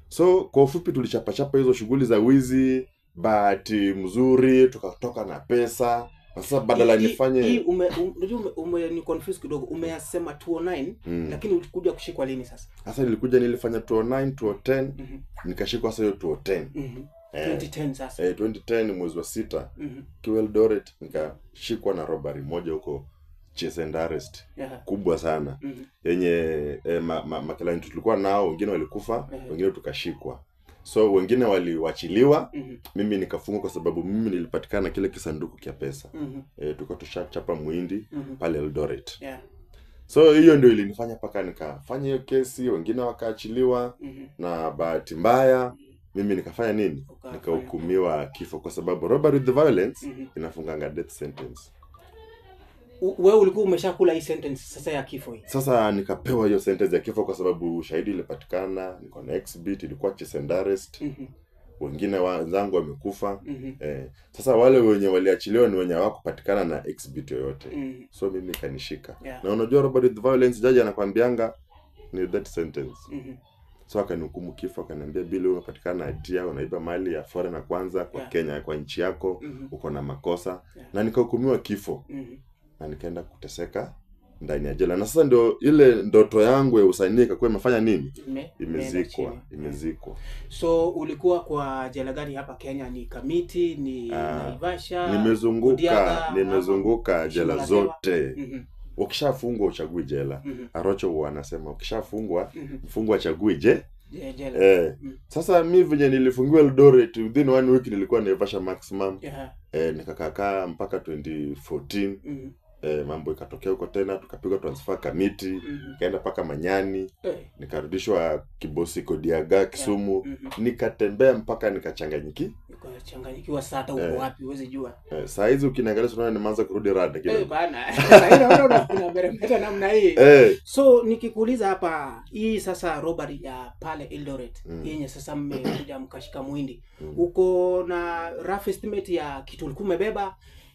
So kwa ufupi tulichapachapa hizo shughuli za wizi, bahati mzuri tukatoka na pesa, na sasa badala nifanye Hii unajua ume ni confuse kidogo. Umeyasema 209, lakini ulikuja kushikwa lini sasa? Sasa nilikuja, nilifanya 209, 210, nikashikwa sasa hiyo 210. Eh, 2010 sasa. Eh, 2010 mwezi wa sita, kiwa Eldoret, nikashikwa na robbery moja huko, chase and arrest kubwa sana, yenye maclient tulikuwa nao wengine walikufa, wengine tukashikwa. So wengine waliwachiliwa, mimi nikafungwa kwa sababu mimi nilipatikana na kile kisanduku kia pesa. Tulikuwa tushachapa muhindi pale Eldoret. So hiyo ndio ilinifanya mpaka nikafanya hiyo kesi, wengine wakaachiliwa, na bahati mbaya mimi nikafanya nini? Nikahukumiwa kifo kwa sababu robbery with violence inafunganga death sentence. Wewe ulikuwa umeshakula hii sentence sasa ya kifo hii? Sasa nikapewa hiyo sentence ya kifo kwa sababu ushahidi ilipatikana, niko na exhibit, ilikuwa chase and arrest, wengine wenzangu wamekufa. Sasa wale wenye waliachiliwa ni wenye hawakupatikana na exhibit yoyote. So mimi kanishika. Na unajua robbery with violence, jaji anakwambianga ni death sentence. So akanihukumu kifo, akaniambia, "Billy, umepatikana na hatia, unaiba mali ya foreigner kwanza kwa Kenya, kwa nchi yako, uko na makosa." Na nikahukumiwa kifo na nikaenda kuteseka ndani ya jela, na sasa ndio ile ndoto yangu ya usanii ikakuwa imefanya nini? Imeenda Imezikwa. Chini. Imezikwa. So ulikuwa kwa jela gani hapa Kenya? Ni Kamiti, ni Ah, Naivasha, nimezunguka Kodiaga, nimezunguka ama jela Shimo la Tewa? zote. Ukishafungwa uchagui jela. Arocho huwa anasema ukishafungwa, mfungwa achagui je Jela. Sasa mi venye nilifungiwa Eldoret, within one week nilikuwa Naivasha Maximum. Nikakaakaa mpaka 2014. Mambo ikatokea huko tena, tukapigwa transfer Kamiti, nikaenda mpaka Manyani, nikarudishwa Kibosi Kodiaga, Kisumu. Nikatembea mpaka nikachanganyiki. Ukachanganyikiwa sasa, hata uko wapi huwezi jua. Saa hizi ukiniangalia tunaona nimeanza kurudi rada kidogo. Bana, sasa hii naona unameremeta namna hii. So nikikuuliza hapa, hii sasa robbery ya pale Eldoret yenye sasa mmekuja mkashika muhindi, uko na rough estimate ya kitu ulikuwa umebeba?